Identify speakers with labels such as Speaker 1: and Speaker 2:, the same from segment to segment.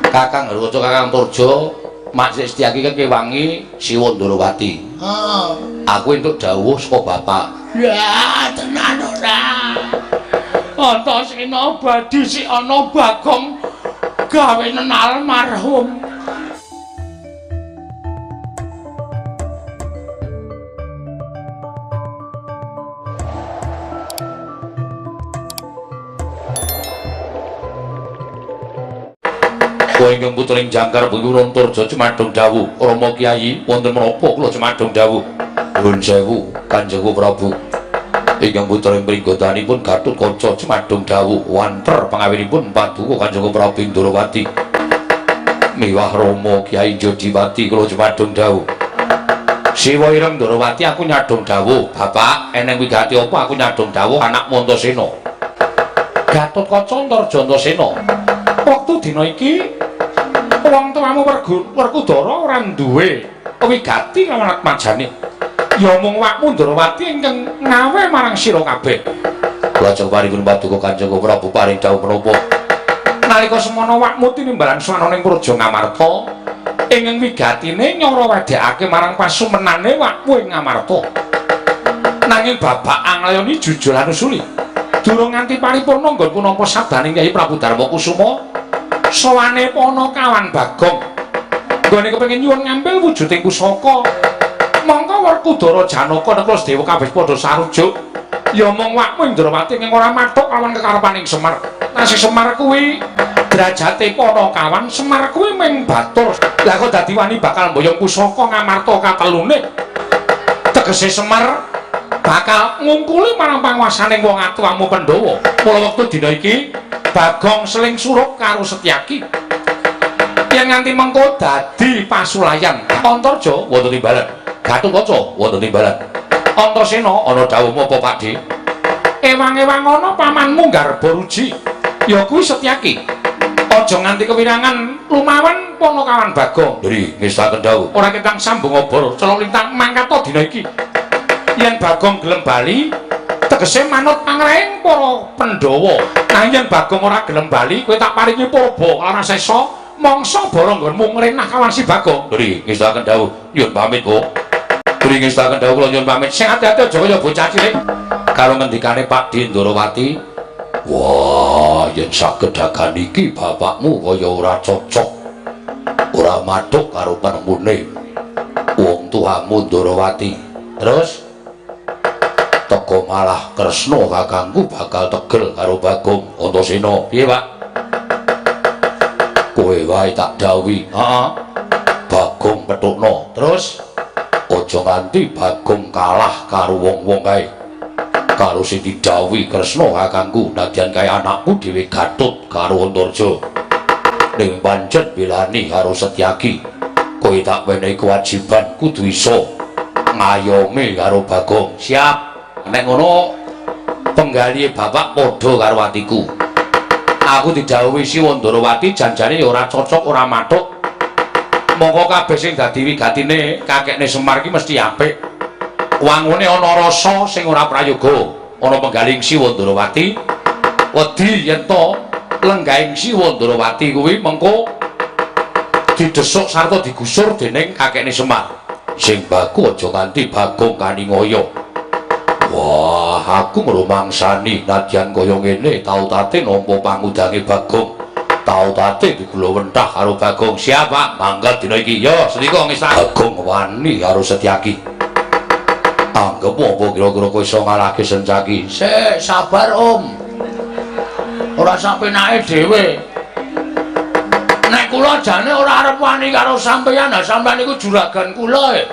Speaker 1: Kakang Garwaca Kakang Turjo Mak Setyaki kan kewangi Siwa Ndorowati.
Speaker 2: Heeh.
Speaker 1: Aku entuk dawuh saka bapak.
Speaker 2: Ya, tenan ora. Antasena badhe sik ana Bagong gawe almarhum.
Speaker 1: Kowe ingkang putring jangkar bengi Antarja Cemadong dawuh, Rama Kyai wonten menapa kula Cemadong dawuh? Nuwun sewu Kanjeng Prabu. Ingkang putring pringgotanipun Gatotkaca Cemadong dawuh wanter pangawinipun paduka Kanjeng Prabu Ndorowati. Miwah Rama Kyai Jodipati kula Cemadong dawuh. Siwa ireng Ndorowati aku nyadong dawuh, Bapak eneng wigati apa aku nyadong dawuh anakmu Antasena. Gatotkaca Antarja Antasena. Wektu dina iki wong tuamu Werkudara ora duwe wigati lawan atmajane. Ya mung wakmu Ndorowati ingkang ngawe marang sira kabeh. Lajeng paripun paduka Kanjeng Prabu paring dawuh menapa? Nalika semana wakmu tinimbalan swana ning Praja Ngamarta, ingkang wigatine nyara wedhekake marang pasumenane wakmu ing Ngamarta. Nanging babak anglayoni jujur lan usuli. Durung nganti paripurna nggonku nampa sabdaning Kyai Prabu Darma Kusuma, sowane Panakawan Bagong nggone kepengin nyuwun ngambil wujuding pusaka. Mongko Werkudara Janaka Nakula Sadewa kabeh padha sarujuk. Ya mung wakmu Indrawati ing ora mathuk lawan kekarepaning Semar. Nasi Semar kuwi derajate Panakawan, Semar kuwi ming batur. Lah kok dadi wani bakal mboyong pusaka Ngamarta katelune. Tegese Semar bakal ngungkuli marang panguwasaning wong atuwamu Pandhawa. Mula wektu dina iki Bagong seling surup karo Setyaki. Yen nganti mengko dadi pasulayan. Antarja wonten timbalan. Gatotkaca wonten timbalan. Antasena ana dawuhmu apa Pakdhe? Ewang-ewang ana pamanmu Garba Ruji. Ya kuwi Setyaki. Aja nganti kewirangan lumawan Panakawan Bagong. Ndri ngestaken dawuh. Ora ketang sambung obor, celok lintang mangkata dina iki. Yen Bagong gelem bali, tegese manut pangrehing para Pandhawa. Nanging yen Bagong ora gelem bali, kowe tak paringi purba lan sesa mangsa bara nggonmu ngrenah kawan si Bagong. Ndri ngestaken dawuh, nyuwun pamit, Bu. Ndri ngestaken dawuh kula nyuwun pamit. Sing ati-ati aja kaya bocah cilik. Karo ngendikane Pakdhe Ndorowati, wah, yen saged dagan iki bapakmu kaya ora cocok. Ora mathuk karo panemune wong tuamu Ndorowati. Terus teko malah Kresna kakangku bakal tegel karo Bagong Antasena. Piye, Pak? Kowe wae tak dawuhi. Heeh. Bagong petukno. Terus aja nganti Bagong kalah karo wong-wong kae. Karo sing didhawuhi Kresna kakangku, nadyan kae anakku dhewe Gatot karo Antarja. Ning pancen belani karo Setyaki. Kowe tak wenehi kewajiban kudu iso ngayomi karo Bagong. Siap. Nek ngono penggalihe bapak padha karo atiku. Aku didhawuhi Siwa Ndorowati janjane ya ora cocok ora mathuk. Mongko kabeh sing dadi wigatine kakekne Semar iki mesti apik. Wangune ana rasa sing ora prayoga. Ana penggalih Siwa Ndorowati wedi yen to lenggahing Siwa Ndorowati kuwi mengko didesuk sarta digusur dening kakekne Semar. Sing baku aja nganti Bagong kaningaya. Wah, aku ngrumangsani nadyan kaya ngene tau tate nampa pangudange Bagong. Tau tate digula wentah karo Bagong. Siap, Pak. Mangkat dina iki. Yo, sendika ngestah. Bagong wani karo Setyaki. Anggep apa kira-kira kowe iso ngalahke Sencaki?
Speaker 2: Sik, sabar, Om. Ora sapenake dhewe. Nek kula jane ora arep wani karo sampeyan, ha sampeyan iku juragan kula e.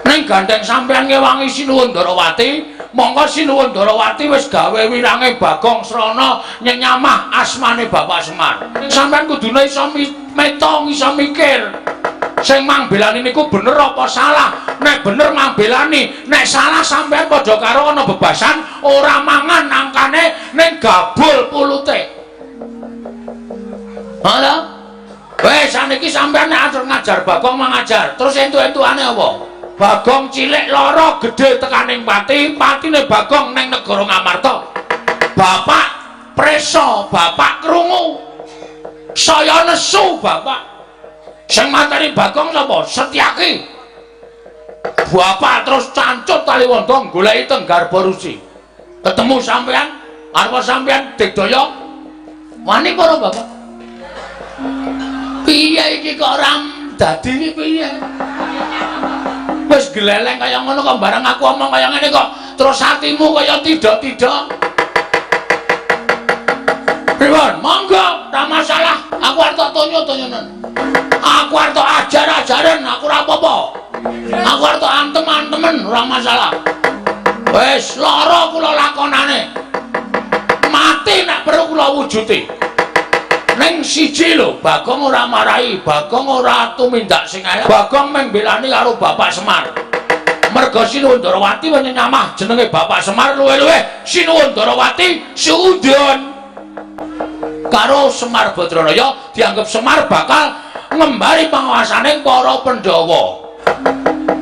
Speaker 2: Ning gandeng sampeyan ngewangi Sinuwun Ndorowati, mongko Sinuwun Ndorowati wis gawe wirange Bagong Srana nyenyamah asmane Bapak Semar. Sampeyan kudune iso metong, iso mikir. Sing mangbelani niku bener apa salah? Nek bener mangbelani, nek salah sampeyan padha karo ana bebasan ora mangan nangkane ning gabul pulute. Ha? Wis saniki sampeyan nek arep ngajar Bagong mangajar, terus entuk-entukane apa? Bagong cilik lara gedhe tekaning pati, patine Bagong neng negara Ngamarta. Bapak preso, bapak krungu. Saya nesu bapak. Sing mateni Bagong sapa? Setyaki. Bapak terus cancut Taliwondo goleki teng Garba Ruci. Ketemu sampean, arep sampean digdaya wani para bapak. Piye iki kok ora dadi iki piye? Wis gleleng kaya ngono kok barang aku omong kaya ngene kok terus hatimu kaya tidak-tidak. Pripun? Monggo, ora masalah. Aku arep tok tonyo-tonyonen. Aku arep tok ajar-ajaren, aku ora apa-apa. Aku arep tok antem-antemen, ora masalah. Wis lara kula lakonane. Mati nek perlu kula wujuti. Ning siji lho, Bagong ora marahi, Bagong ora tumindak sing elek. Bagong mung mbelani karo Bapak Semar. Merga Sinuwun Ndarawati wis nyamah jenenge Bapak Semar luwih-luwih Sinuwun Ndarawati suudon. Karo Semar Badranaya dianggep Semar bakal ngembari panguasane para Pandhawa.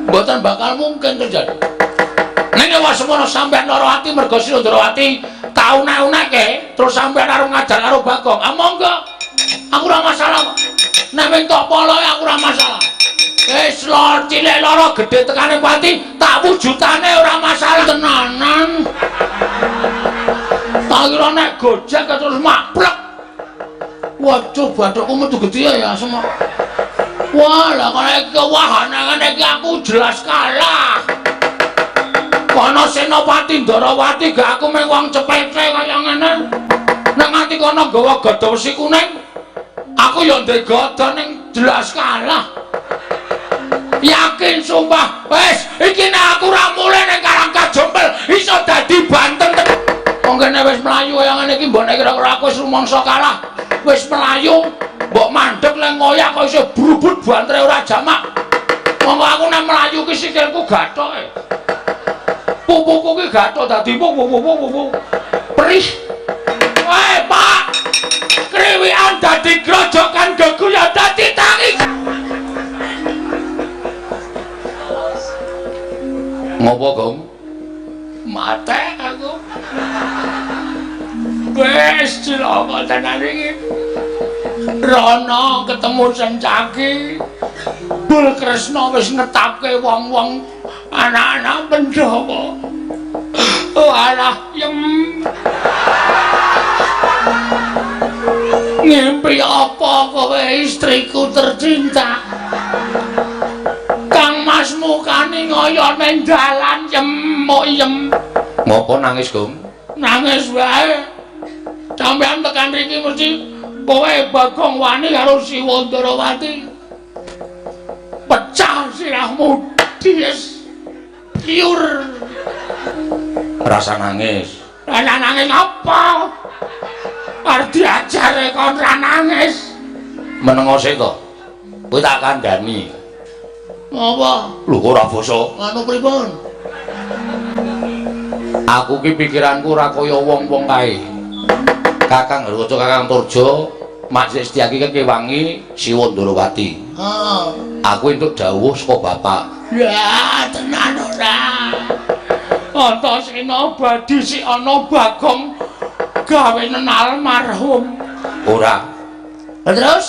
Speaker 2: Mboten bakal mungkin terjadi. Ning semono sampeyan lara ati merga Sinuwun Ndarawati tau unek-uneke terus sampeyan arep ngajar karo Bagong. Ah monggo. Aku ora masalah kok. Nek mung tok poloe aku ora masalah. Wis lor cilik lara gedhe tekane pati tak wujudane ora masalah tenanan. Tak kira nek gojek terus maplek. Waduh bathukku metu gedhe ya semua. Wah, lah kok iki wahana ngene iki aku jelas kalah. Kono Senopati Ndarawati gak aku mung wong cepete kaya ngene. Nek nganti kono nggawa gada wesi kuning, aku ya ndek gada ning jelas kalah. Yakin sumpah, wis iki nek aku ora mulih ning Karang Kajompel iso dadi banten. Wong kene wis mlayu kaya ngene iki mbok nek kira-kira aku wis rumangsa kalah. Wis mlayu, mbok mandeg le ngoyak kok iso brubut bantere ora jamak. Monggo aku nek mlayu ki sikilku gathoke. Pupuku ki gathok dadi pupu. Perih. Weh, Pak. Kriwikan dadi grojokan geguya dadi tangi.
Speaker 1: Ngopo, Gong?
Speaker 2: Mate aku. Wis cilaka tenan iki. Rono ketemu Sencaki. Bul Kresna wis netapke wong-wong anak-anak Pandhawa. Walah, yem. Ngimpi apa kowe istriku tercinta? Kang Mas mukane ngoyo ning dalan yem yem.
Speaker 1: Ngopo nangis, Gong?
Speaker 2: Nangis wae. Sampeyan tekan riki mesti kowe Bagong wani karo Siwa Ndarawati. Pecah sirahmu dies. Liur.
Speaker 1: Rasa nangis.
Speaker 2: Rasa nangis apa? Arep diajare kon ra nangis.
Speaker 1: Menengo sik to. Kowe tak kandhani.
Speaker 2: Apa?
Speaker 1: Lho kok ora basa?
Speaker 2: Anu pripun?
Speaker 1: Aku ki pikiranku ora kaya wong-wong kae. Kakang Garwaca, Kakang Turjo, Mak Setyaki kan kewangi Siwa Ndarawati.
Speaker 2: Heeh.
Speaker 1: Aku entuk dawuh saka bapak.
Speaker 2: Ya, tenan ora. Antasena badhe si ana Bagong gawe almarhum.
Speaker 1: Ora.
Speaker 2: Terus?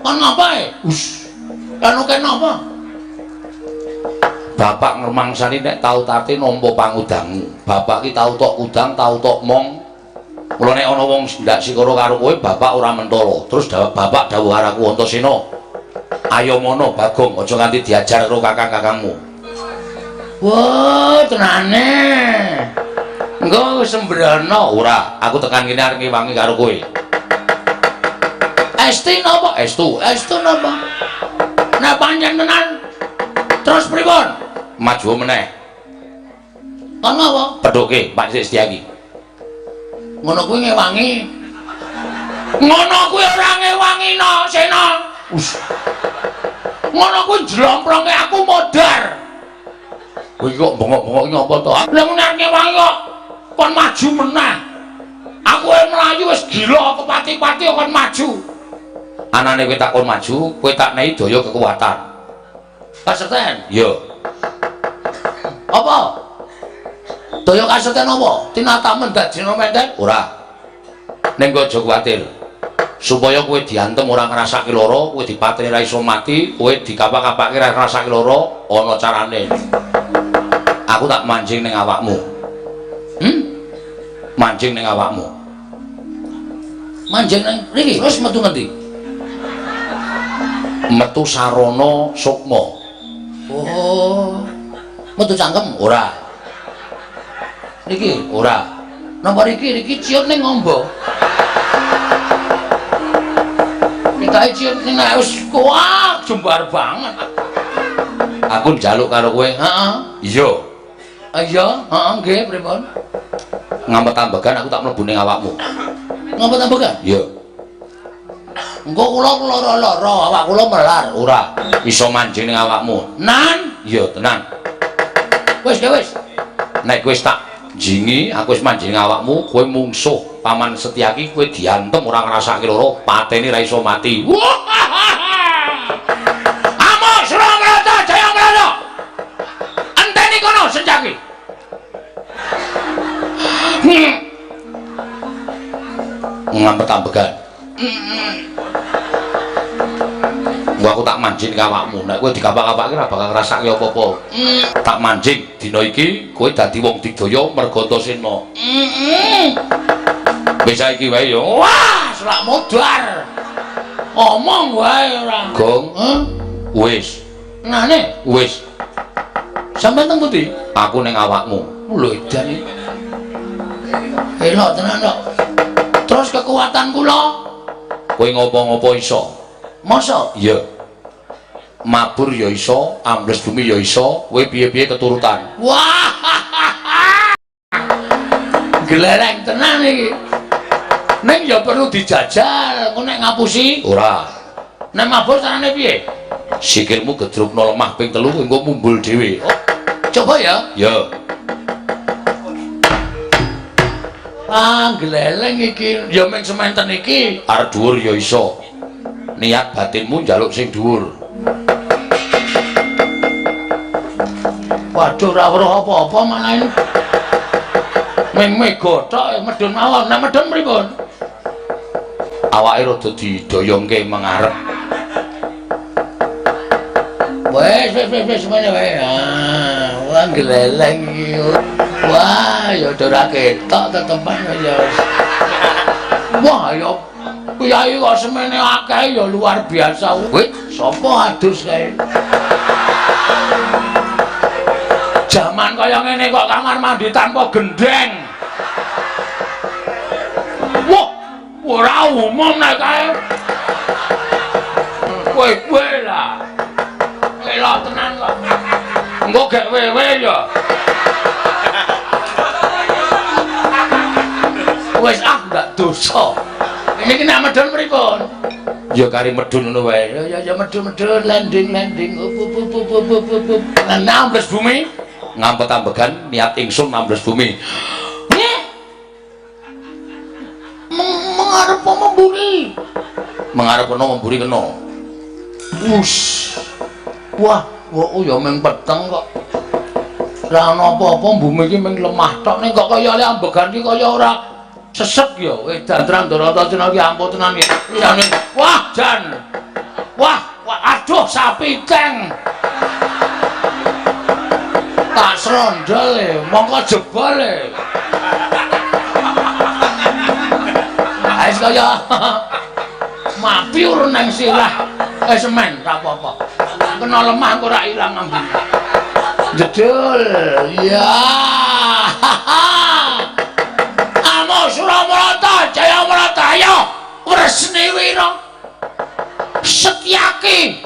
Speaker 2: Kon ngapae? Us. Anu kenapa?
Speaker 1: Bapak ngremangsani nek tau tate nampa pangudangmu. Bapak ki tau tok udang, tau tok mong. Mula nek ana wong ndak sikara karo kowe, bapak ora mentala. Terus bapak dawuh karo aku Antasena, ayo mono Bagong, aja nganti diajar karo kakang-kakangmu.
Speaker 2: Wah, tenane.
Speaker 1: Engko sembrono ora, aku tekan kene arep ngewangi karo kowe.
Speaker 2: Esti napa?
Speaker 1: Estu.
Speaker 2: Estu napa? Nek pancen tenan terus pripun?
Speaker 1: Maju meneh.
Speaker 2: Kon apa?
Speaker 1: Pedhoke Pak Setyaki.
Speaker 2: Ngono kuwi ngewangi. Ngono kuwi ora ngewangi no, Sena.
Speaker 1: Us.
Speaker 2: Ngono kuwi jlomprongke aku modar.
Speaker 1: Kowe kok bengok-bengok iki ngapa to?
Speaker 2: Lah ngono arep ngewangi kok kon maju meneh. Aku mlayu wis gila kepati-pati kon maju.
Speaker 1: Anane kowe tak kon maju, kowe tak nehi daya kekuatan.
Speaker 2: Kaserten?
Speaker 1: Iya.
Speaker 2: Apa? Daya kaserten apa? Tinatamen dadi menten?
Speaker 1: Ora. Ning aja kuwatir. Supaya kowe diantem ora ngrasake lara, kowe dipateni ora iso mati, kowe dikapak-kapake ora ngrasake lara, ana carane. Aku tak manjing ning awakmu. Manjing ning awakmu.
Speaker 2: Manjing ning mriki terus metu ngendi?
Speaker 1: Metu sarana sukma.
Speaker 2: Oh. Metu cangkem
Speaker 1: ora.
Speaker 2: Niki
Speaker 1: ora.
Speaker 2: Napa niki niki ciut ning ngombo. Kita ciut ning wis kuat jembar banget.
Speaker 1: Aku njaluk karo kowe.
Speaker 2: Heeh.
Speaker 1: Iya.
Speaker 2: Iya, heeh nggih pripun?
Speaker 1: Ngampet ambegan aku tak mlebu ning awakmu.
Speaker 2: Ngampet ambegan?
Speaker 1: Iya.
Speaker 2: Engko kula lara-lara, awak kula melar.
Speaker 1: Ora, iso manjing ning awakmu.
Speaker 2: Nan?
Speaker 1: Iya, tenan.
Speaker 2: Wis, wis.
Speaker 1: Nek wis tak jingi, aku wis manjing awakmu, kowe mungsuh Paman Setyaki, kowe diantem ora ngrasake lara, pateni ra iso mati.
Speaker 2: Amuk Suramarta Jayamrana. Enteni kono Setyaki.
Speaker 1: Ngampet ambegan. Engko aku tak manjing ke awakmu. Nek kowe dikapak-kapake ora bakal ngrasake apa-apa. Tak manjing dina iki kowe dadi wong digdaya merga Antasena. Wis saiki wae ya.
Speaker 2: Wah, selak modar. Omong wae ora.
Speaker 1: Gong. Wis.
Speaker 2: Nane?
Speaker 1: Wis.
Speaker 2: Sampeyan teng pundi?
Speaker 1: Aku ning awakmu.
Speaker 2: Lho edan iki. Elok tenan kok. Terus kekuatan kula
Speaker 1: kowe ngopo-ngopo iso.
Speaker 2: Masa?
Speaker 1: Iya. Mabur ya iso, ambles bumi ya iso, kowe piye-piye keturutan.
Speaker 2: Wah. Glereng tenan iki. Ning ya perlu dijajal, engko nek ngapusi
Speaker 1: ora.
Speaker 2: Nek mabur carane piye?
Speaker 1: Sikilmu gedrukno lemah ping 3 engko mumbul dhewe.
Speaker 2: Oh, coba ya.
Speaker 1: Iya.
Speaker 2: Ah, gleleng iki ya mung sementen iki.
Speaker 1: Arep dhuwur ya iso. Niat batinmu njaluk sing dhuwur.
Speaker 2: Waduh, ora weruh apa-apa malah. Ming mega tok medhun mawon. Nek medhun pripun?
Speaker 1: Awake rada didoyongke mengarep.
Speaker 2: Wes wes wes wes semene wae. Ah, wah gleleng iki. Wah, ya ora ketok tetepan ya. Wah, ya priyayi kok semene akeh ya luar biasa. Wih, sapa adus kae? Jaman kaya ngene kok kamar mandi tanpa gendeng. Wah, ora umum nek kae. Kowe-kowe lah. Elok tenan kok. Engko gek wewe ya. Wis ah ndak dosa. Niki nek medhun pripun?
Speaker 1: Ya kari medhun ngono wae.
Speaker 2: Ya ya medhun-medhun landing-landing up up up up up up. Lah ambles bumi
Speaker 1: ngampet ambegan niat ingsun ambles bumi.
Speaker 2: Mengarep memburi.
Speaker 1: Mengarep kena memburi kena.
Speaker 2: Us. Wah, oh ya mung peteng kok. Ora ana apa-apa bumi iki mung lemah tok ning kok kaya le ambegan iki kaya ora sesek ya. Edan terang Antasena iki ampuh tenan iki. Liyane wah jan. Wah, wah aduh sapi teng. Tak srondol e, mongko jebol e. Wis kaya mapiur nang sirah. Semen ra apa-apa. Kena lemah kok ora ilang ambune. Jedul. Ya. Amo Suramarta Jayamrata ayo Wresni Wira Setyaki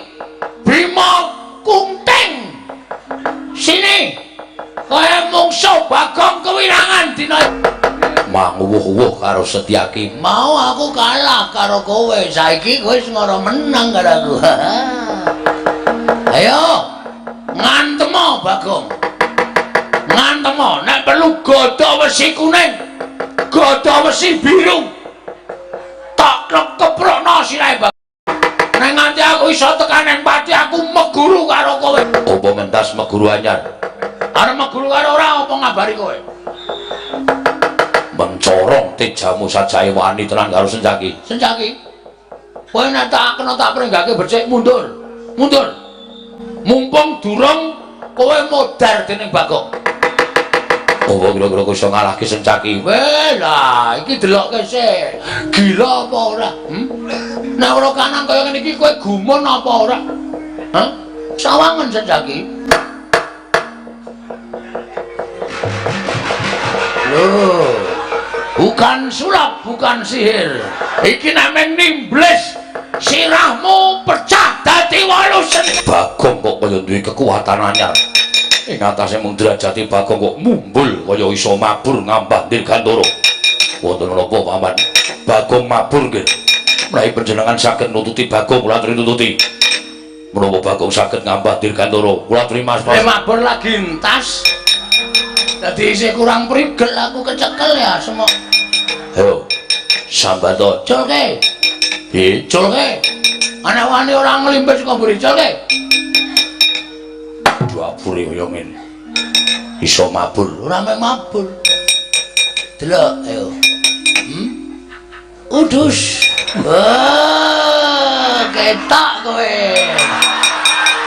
Speaker 2: Bima Kunting. Sini. Kowe mungsuh Bagong kewirangan dina
Speaker 1: manguwuh-wuh karo Setyaki.
Speaker 2: Mau aku kalah karo kowe, saiki kowe wis ngoro menang karo aku. Ayo ngantemo Bagong. Ngantemo nek perlu gada wesi kuning, gada wesi biru. Tak keprokno sirahe Bagong. Nek nganti aku iso tekan nang pati aku meguru karo kowe.
Speaker 1: Apa mentas meguru anyar?
Speaker 2: Arep meguru karo ora apa ngabari kowe?
Speaker 1: Mencorong tejamu sajae wani tenan karo Sencaki.
Speaker 2: Sencaki. Kowe nek tak kena tak pringgake becik mundur. Mundur. Mumpung durung kowe modar dening Bagong.
Speaker 1: Apa kira-kira kowe iso ngalahke Sencaki?
Speaker 2: Weh lah, iki delokke sik. Gila apa ora? Nek ora kanan kaya ngene iki kowe gumun apa ora? Hah? Sawangen Sencaki. Loh, bukan sulap, bukan sihir. Iki nameng nimbles. Sirahmu pecah dadi 8 sen.
Speaker 1: Bagong kok kaya duwe kekuatan anyar. Ing atase mung derajate Bagong kok mumbul kaya iso mabur ngambah Dirgantara. Wonten menapa Paman? Bagong mabur nggih. Menawi panjenengan saged nututi Bagong kula aturi nututi. Menapa Bagong saged ngambah Dirgantara? Kula aturi Mas.
Speaker 2: Mabur lagi entas. Dadi isih kurang prigel aku kecekel ya semok.
Speaker 1: Ayo sambato.
Speaker 2: Culke.
Speaker 1: Piye?
Speaker 2: Culke. Ana wani ora nglimpis kok mburi culke.
Speaker 1: Dapure kaya ngene. Iso mabur.
Speaker 2: Ora mung mabur. Delok ayo. Udus. Wah, ketok kowe.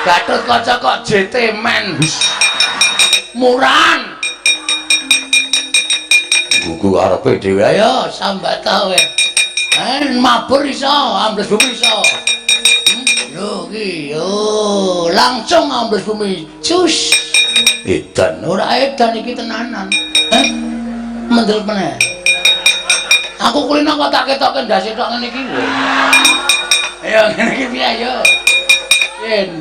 Speaker 2: Gatot Kaca kok JT men. Murahan.
Speaker 1: Gugu arepe dhewe.
Speaker 2: Ayo sambat ta kowe. Mabur iso, ambles bumi iso. Lho iki yo langsung ambles bumi. Cus.
Speaker 1: Edan.
Speaker 2: Ora edan iki tenanan. Mendel meneh. Aku kulino kok tak ketoke ndase tok ngene iki lho. Ayo ngene iki piye ayo.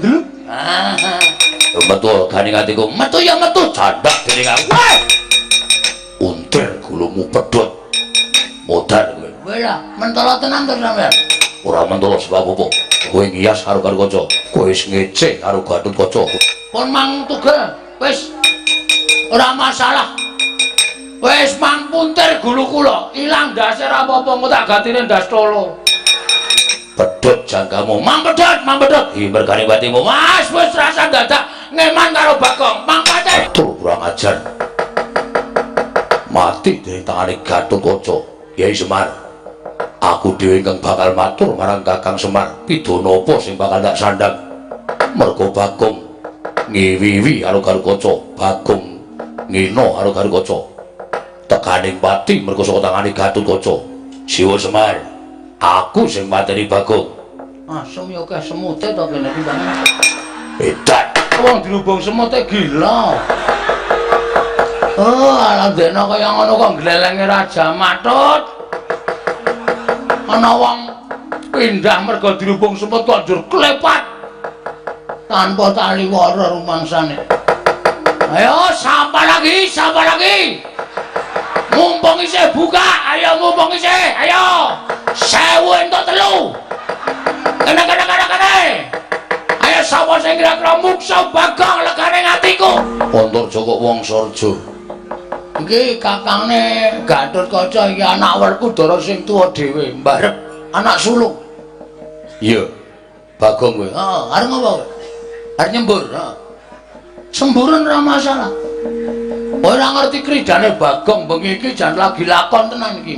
Speaker 2: Ndlup. Ah.
Speaker 1: Metu ganing atiku.
Speaker 2: Metu ya metu
Speaker 1: candak dening aku.
Speaker 2: Weh.
Speaker 1: Untir gulumu pedhot. Modar kowe.
Speaker 2: Kowe lah mentolo tenan to sampean.
Speaker 1: Ora mentolo sebab apa? Kowe ngiyas karo Kaca. Kowe wis ngece karo Gatot Kaca.
Speaker 2: Pun mang tugel wis ora masalah. Wis mang puntir gulu kula, ilang ndase ora apa-apa engko tak gantine ndas tolo.
Speaker 1: Pedhot jangkamu.
Speaker 2: Mang pedhot, mang pedhot.
Speaker 1: Iki mergane batimu.
Speaker 2: Mas wis rasa dadak ngeman karo Bagong. Mang paten.
Speaker 1: Betul kurang ajar. Mati dening tangane Gatot Kaca. Yai Semar. Aku dhewe ingkang bakal matur marang Kakang Semar. Pidana apa sing bakal tak sandhang? Mergo Bagong ngiwiwi karo Kaca, Bagong ngina karo Kaca. Tekaning pati mergo saka tangane Gatot Kaca. Siwa Semar, aku sing mateni Bagong.
Speaker 2: Asem yo akeh semute to kene iki Bang.
Speaker 1: Edan.
Speaker 2: Wong dirubung semute gila. Oh, ala ndekno kaya ngono kok glelenge Raja Matut. Ana wong pindah mergo dirubung semut kok njur klepat. Tanpa tali wara rumangsane. Ayo sapa lagi, sapa lagi. Mumpung isih buka, ayo mumpung isih, ayo. 1000 entuk 3. Kene kene kene kene. Ayo sapa sing kira-kira muksa Bagong legane atiku.
Speaker 1: Antarja kok Wangsareja.
Speaker 2: Iki kakangne Gatot Kaca iki anak Werkudara sing tuwa dhewe, mbarep anak sulung.
Speaker 1: Iya. Bagong kowe.
Speaker 2: Heeh, arep ngopo kowe? Arep nyembur, heeh. Semburan ora masalah. Ora ngerti kridane Bagong bengi iki jan lagi lakon tenan iki.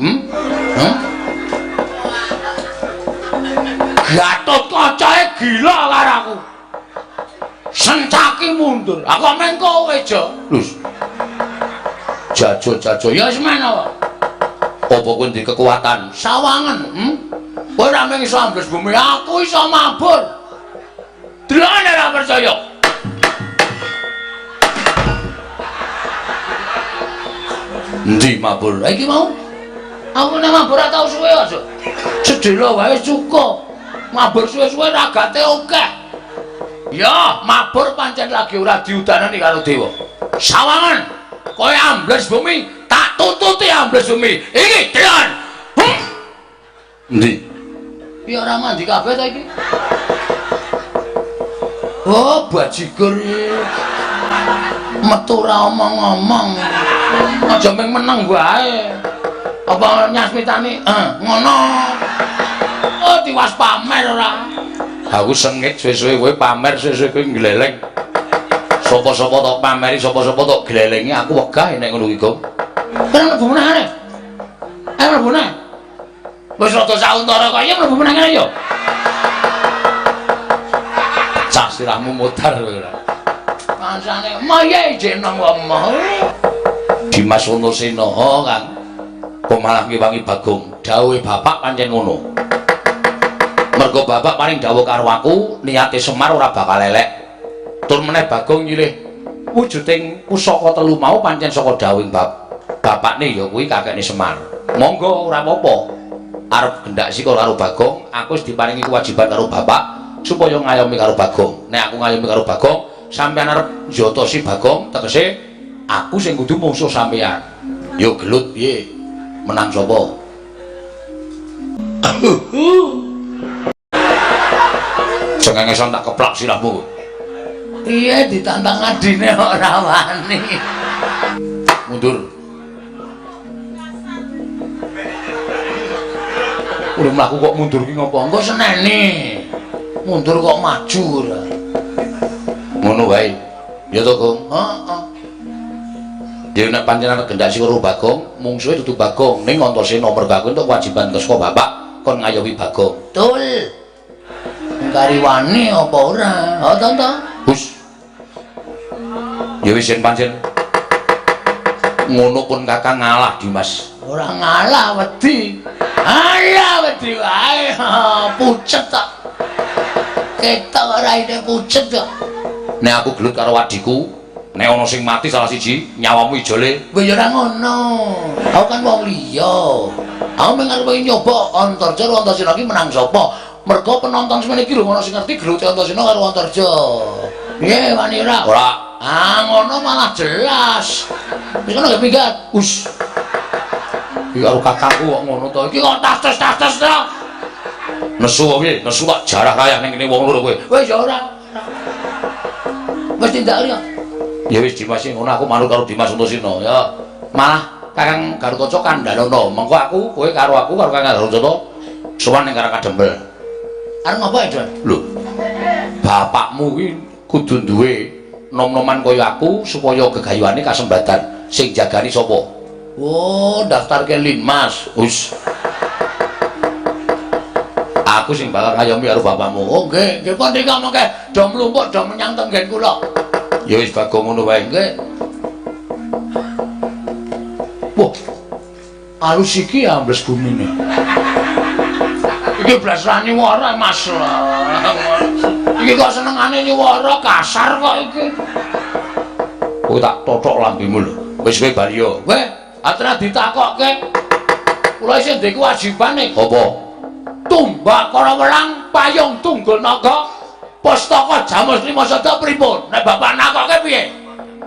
Speaker 2: Gatot Kacae gila karo aku. Sencaki mundur. Aku meng kowe, Jo.
Speaker 1: Lho. Jajo-jajo
Speaker 2: ya wis men apa?
Speaker 1: Apa kowe ndek kekuatan?
Speaker 2: Sawangen, Kowe ora mung iso ambles bumi, aku iso mabur. Delokne ora percaya.
Speaker 1: Endi mabur?
Speaker 2: Lah iki mau. Aku nek mabur ora tau suwe aja. Sedhela wae cukup. Mabur suwe-suwe ragate akeh. Ya, mabur pancen lagi ora diudanani karo dewa. Sawangen. Kowe ambles bumi, tak tututi ambles bumi. Iki delon.
Speaker 1: Endi?
Speaker 2: Piye ora mandi kabeh ta iki? Oh, bajigur iki. Metu ora omong-omong. Aja mung meneng wae. Apa nyasmitani? Ngono. Oh, tiwas pamer ora.
Speaker 1: Aku sengit suwe-suwe kowe pamer, suwe-suwe kowe ngleleng. Sapa-sapa tok pameri, sapa-sapa tok glelengi, aku wegah nek ngono iki, Gong.
Speaker 2: Kene mlebu meneh kene. Ayo mlebu meneh. Wis rada sauntara kaya mlebu meneh kene ya.
Speaker 1: Sirahmu modar kowe ora.
Speaker 2: Kancane maye jeneng wong.
Speaker 1: Dimas Antasena, oh Kang. Kok malah ngewangi Bagong. Dawuhe bapak pancen ngono. Mergo bapak paring dawuh karo aku, niate Semar ora bakal elek. Tur meneh Bagong nyilih wujuding pusaka telu mau pancen saka dawuhing bapakne ya kuwi kakekne Semar. Monggo ora apa-apa. Arep gendak sika karo Bagong, aku wis diparingi kewajiban karo bapak supaya ngayomi karo Bagong. Nek aku ngayomi karo Bagong, sampeyan arep njotosi Bagong, tegese aku sing kudu mungsuh sampeyan. Yo gelut piye? Menang sapa? Cengengesan tak keplak sirahmu.
Speaker 2: Piye ditantang adine ora wani.
Speaker 1: Mundur. Udah mlaku kok mundur ki ngopo?
Speaker 2: Engko seneni. Mundur kok maju ora.
Speaker 1: Ngono wae. Ya to, Gong?
Speaker 2: Heeh.
Speaker 1: Ya nek pancen arep gendak karo Bagong, mungsuhe dudu Bagong, ning Antasena mergo aku entuk kewajiban saka bapak kon ngayomi Bagong.
Speaker 2: Betul. Kari wani apa ora? Ha to to.
Speaker 1: Hus. Ya wis yen pancen ngono pun Kakang ngalah Dimas.
Speaker 2: Ora ngalah wedi. Alah wedi wae. Pucet tok. Ketok ora ine pucet kok.
Speaker 1: Nek aku gelut karo adhiku, nek ana sing mati salah siji, nyawamu ijole.
Speaker 2: Kowe ya ora ngono. Aku kan wong liya. Aku mung arep nyoba Antarja karo Antasena iki menang sapa? Mergo penonton semene iki lho ana sing ngerti gelute Antasena karo Antarja. Piye wani ora?
Speaker 1: Ora.
Speaker 2: Ah ngono malah jelas. Wis ngono ya minggat.
Speaker 1: Us. Iki karo kakangku kok ngono to.
Speaker 2: Iki kok tas-tas to.
Speaker 1: Nesu kok piye? Nesu tak jarah kayah ning kene wong loro kowe.
Speaker 2: Wis ya ora. Wis tindak ya.
Speaker 1: Ya wis Dimas ngono aku manut karo Dimas Antasena ya. Malah Kakang Garukaca kandhanono. Mengko aku kowe karo aku karo Kakang Garukaca sowan ning Karang Kadempel.
Speaker 2: Arep ngopo, Don?
Speaker 1: Lho. Bapakmu kuwi kudu duwe nom-noman kaya aku supaya gegayuhane kasembatan. Sing jagani sapa?
Speaker 2: Oh, daftarke Linmas.
Speaker 1: Wis. Aku sing bakal ngayomi karo bapakmu.
Speaker 2: Oh, nggih, nggih pun rika mengke do mlumpuk do menyang tenggen kula.
Speaker 1: Ya wis Bagong ngono wae.
Speaker 2: Nggih. Wah. Alus iki ambles bumine. Iki blas ra nyuwara Mas. Iki kok senengane nyuwara kasar kok iki.
Speaker 1: Kowe tak tothok lambemu lho. Wis kowe bali yo.
Speaker 2: Weh, atra ditakokke. Kula isih ndek kewajibane.
Speaker 1: Apa?
Speaker 2: Tumbak kara welang payung tunggul naga pustaka Jamus Lima Sada pripun? Nek bapak nakokke piye?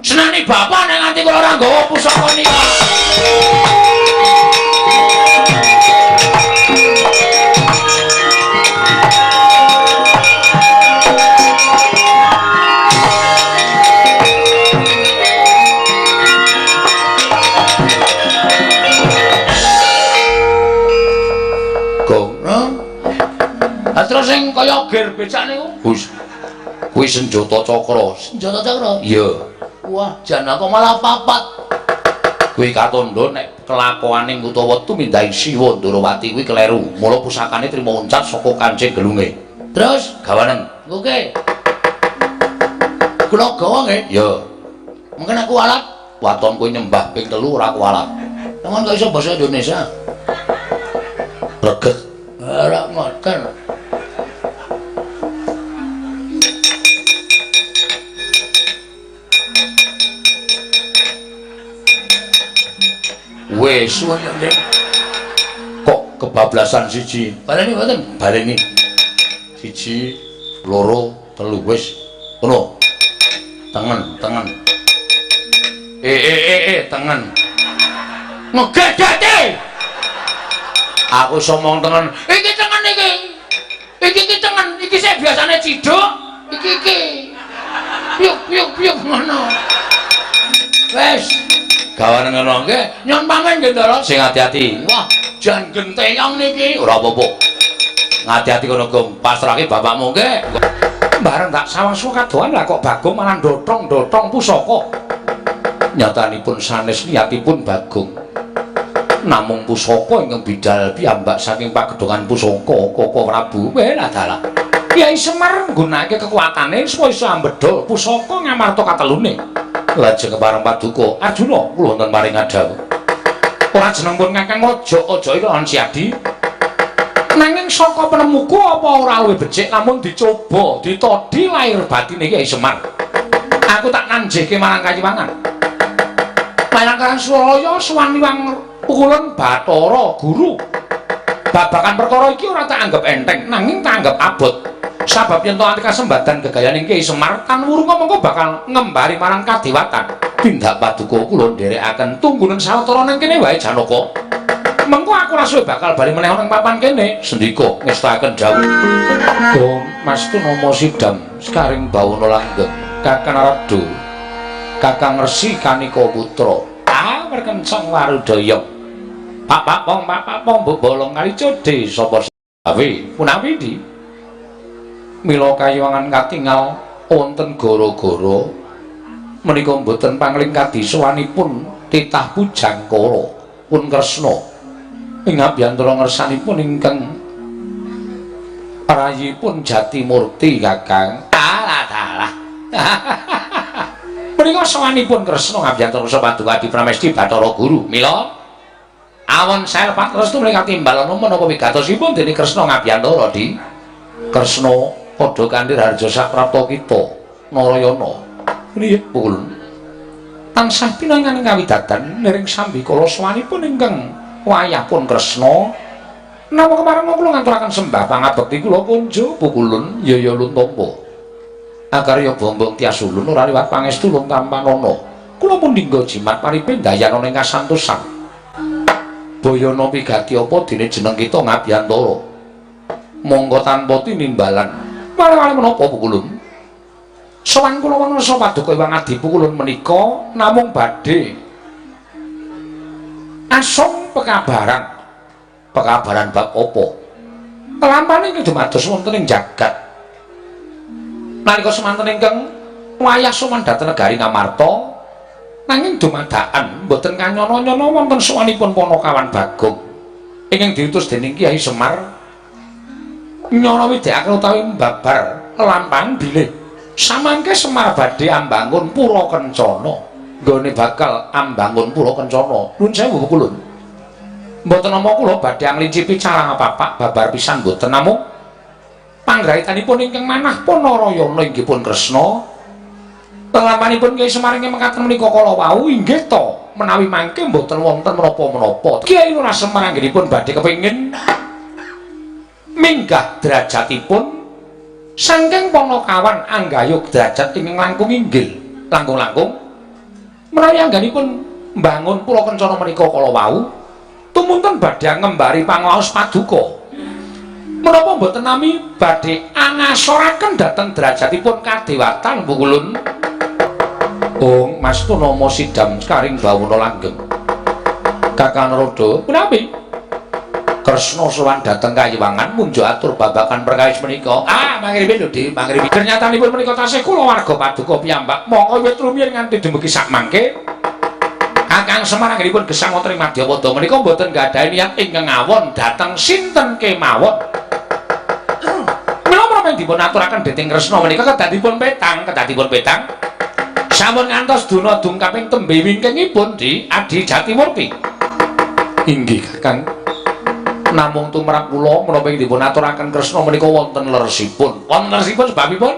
Speaker 2: Senani bapak nek nganti kula ora nggawa pusaka nika. Terus sing kaya ger becak niku?
Speaker 1: Hus. Kuwi senjata cakra.
Speaker 2: Senjata cakra?
Speaker 1: Iya.
Speaker 2: Wah, jan kok malah papat.
Speaker 1: Kuwi katandha nek kelakuane utawa tumindake Siwa Ndorowati kuwi kleru. Mula pusakane trima uncat saka kancing gelunge.
Speaker 2: Terus
Speaker 1: gawanen.
Speaker 2: Oke. Kula gawa nggih?
Speaker 1: Iya.
Speaker 2: Mungkin aku alat.
Speaker 1: Waton kowe nyembah ping 3 ora kualat.
Speaker 2: Temen kok iso basa Indonesia?
Speaker 1: Reget.
Speaker 2: Ora ngoten.
Speaker 1: Wis kok kebablasan siji.
Speaker 2: Baleni mboten?
Speaker 1: Baleni. 1, 2, 3 wis. Ngono. Tengen, tengen. Tengen.
Speaker 2: Ngegegete.
Speaker 1: Aku iso omong tengen.
Speaker 2: Iki tengen iki. Iki iki tengen, iki sik biasane ciduk, iki iki. Piuk piuk piuk ngono. Wis.
Speaker 1: Gawane ngono.
Speaker 2: Nggih, nyon pamit nggih, Ndara.
Speaker 1: Sing ati-ati.
Speaker 2: Wah, jan genteyong niki.
Speaker 1: Ora apa-apa. Ngati-ati kono, Gong. Pasrahke bapakmu nggih. Bareng tak sawang suwa kadohan lah kok Bagong malah ndotong-ndotong pusaka. Nyatanipun sanes niatipun Bagong. Namung pusaka ingkang bidal piyambak saking pagedhongan pusaka Koko Prabu. Weh lah dalah.
Speaker 2: Kyai Semar nggunakake kekuatane supaya iso ambedhol pusaka Ngamarta katelune.
Speaker 1: Lajeng kepareng paduka Arjuna kula wonten maring adhawuh.
Speaker 2: Ora jeneng pun Kakang aja-aja iki lan Siadi. Nanging saka penemuku apa ora luwih becik lamun dicoba ditodi lahir batine Kyai Semar. Aku tak nanjihke marang Kayiwangan. Marang Karang Suralaya sowan liwang pukulun Bathara Guru. Babagan perkara iki ora tak anggap enteng, nanging tak anggap abot. Sabab yen to anti kasembadan gegayaning Kyai Semar tan wurunga mengko bakal ngembari marang kadewatan.
Speaker 1: Tindak paduka kula nderekaken tunggunen sawetara ning kene wae Janaka.
Speaker 2: Mengko aku ora suwe bakal bali meneh nang papan kene.
Speaker 1: Sendika ngestakaken dawuh. Gong Mas Tunama Sidam sekaring bawana langgeng Kakang Narada Kakang Resi Kanika Putra.
Speaker 2: Ah perkencang warudaya. Pak pak pong pak pak pong mbok bolong kali codhe sapa
Speaker 1: sawe
Speaker 2: punawi di.
Speaker 1: Mila kayiwangan katingal wonten gara-gara menika mboten pangling kadisowanipun titah Pujangkara pun Kresna ing abiyantara ngersanipun ingkang rayipun Jatimurti Kakang.
Speaker 2: Alah dalah. Menika sowanipun Kresna ngabiyantara paduka Adi Pramesti Bathara Guru. Mila awon sae lepat restu menika timbalana menapa wigatosipun dening Kresna ngabiyantara di
Speaker 1: Kresna padha kanthi harja saprapta kita Narayana.
Speaker 2: Priye pun tansah pinangan kawidadan niring sambikala sowanipun ingkang wayah pun Kresna. Napa kemareng kula ngaturaken sembah pangabekti kula kunjo
Speaker 1: pukulun yaya luntampa. Akarya bombong tias ulun ora liwat pangestu lun tampanana.
Speaker 2: Kula mundingga jimat paripe ndayana ing kasantosan.
Speaker 1: Bayana pigati apa dene jeneng kita ngabiyantara. Monggo tanpa tinimbalan.
Speaker 2: Wale-wale menapa pukulun? Sowan kula wangsa paduka Iwang Adi pukulun menika namung badhe asung pekabaran.
Speaker 1: Pekabaran bab apa?
Speaker 2: Lampane iki dumados wonten ing jagat. Nalika semanten ingkang wayah sowan dhateng negari Ngamarta, nanging dumadakan mboten kanyana-nyana wonten sowanipun Panakawan Bagong ingkang diutus dening Kyai Semar nyana widhekaken utawi mbabar lampang bilih samangke Semar badhe ambangun pura kencana.
Speaker 1: Nggone bakal ambangun pura kencana.
Speaker 2: Nuwun sewu pukulun. Mboten nama kula badhe anglincipi carang papak babar pisan mboten namung panggraitanipun ingkang manah pun Narayana inggih pun Kresna. Lampahanipun Kyai Semar ingkang mekaten menika kala wau inggih to menawi mangke mboten wonten menapa-menapa. Kyai Lurah Semar anggenipun badhe kepengin minggah derajatipun saking Panakawan anggayuh derajat ingkang langkung inggil, langkung-langkung menawi anggenipun mbangun pura kencana menika kala wau tumunten badhe ngembari pangaos paduka. Menapa mboten nami badhe angasoraken dhateng derajatipun kadewatan pukulun?
Speaker 1: Oh, Mas Tunama Sidam sekaring bawana langgeng. Kakang Narada,
Speaker 2: punawi?
Speaker 1: Kresna sowan dhateng Kayiwangan munjuk atur babagan perkawis menika.
Speaker 2: Ah, mangrimi lho, Dik, mangrimi. Ternyatanipun menika tasih kula warga paduka piyambak. Monggo wiwit rumiyin nganti dumugi sakmangke. Kakang Semar anggenipun gesang wonten ing Madyapada menika mboten gadhahi niat ingkang ngawon dhateng sinten kemawon. Mila menapa dipun aturaken dening Kresna menika kedah dipun petang, kedah dipun petang. Sampun ngantos duna dungkaping tembe wingkingipun di Adi Jatimurti.
Speaker 1: Inggih, Kakang. Namung tumrap kula menapa ing dipun aturaken Kresna menika wonten leresipun.
Speaker 2: Wonten leresipun sebabipun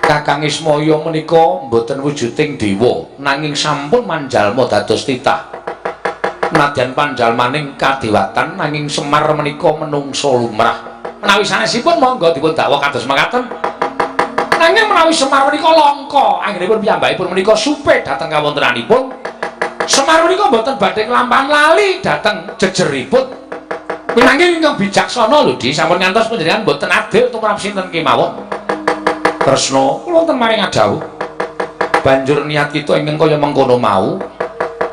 Speaker 1: Kakang Ismaya menika mboten wujuding dewa nanging sampun manjalma dados titah. Nadyan panjalmaning kadewatan nanging Semar menika menungsa lumrah.
Speaker 2: Menawi sanesipun monggo dipun dakwa kados mekaten. Nanging menawi Semar menika langka, anggenipun piyambakipun menika supe dhateng kawontenanipun. Semar menika mboten badhe nglampahan lali dhateng jejeripun. Nanging ingkang bijaksana lho, Di, sampun ngantos panjenengan mboten adil tumrap sinten kemawon.
Speaker 1: Kresna,
Speaker 2: kula wonten maring adhawuh.
Speaker 1: Banjur niat kita ingkang kaya mengkono mau,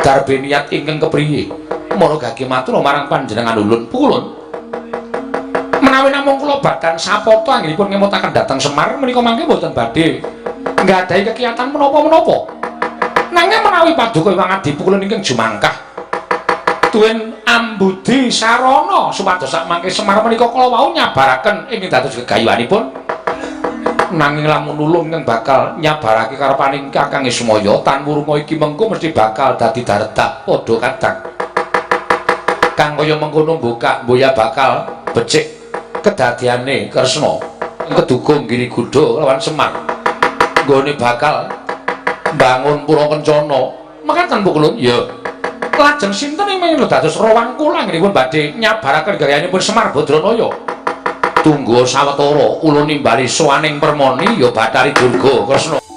Speaker 1: darbe niat ingkang kepriye? Mara gage matur marang panjenengan ulun pukulun.
Speaker 2: Menawi namung kula badan sapata anggenipun ngemutaken dhateng Semar menika mangke mboten badhe nggadahi kekiyatan menapa-menapa. Nanging menawi paduka Iwang Adi pukulun ingkang jumangkah tuwin
Speaker 1: Ambudi sarana supados sak mangke Semar menika kala wau nyabaraken ing dados gegayuhanipun. Nanging lamun nulung ingkang bakal nyabarake karepaning Kakang Ismaya tan wurunga iki mengko mesti bakal dadi daredah padha kadang. Kang kaya mengkono mbukak mboya bakal becik kedadiane Kresna keduga Giri Gudha lawan Semar. Nggone bakal mbangun pura kencana. Mekaten Bu Kulun? Ya. Lajeng sinten ing dados rawangkul anggenipun badhe nyabaraken gayanipun Semar Badranaya? Tunggu sawetara ulun nimbali sowaning permoni ya Bathari Durga Kresna.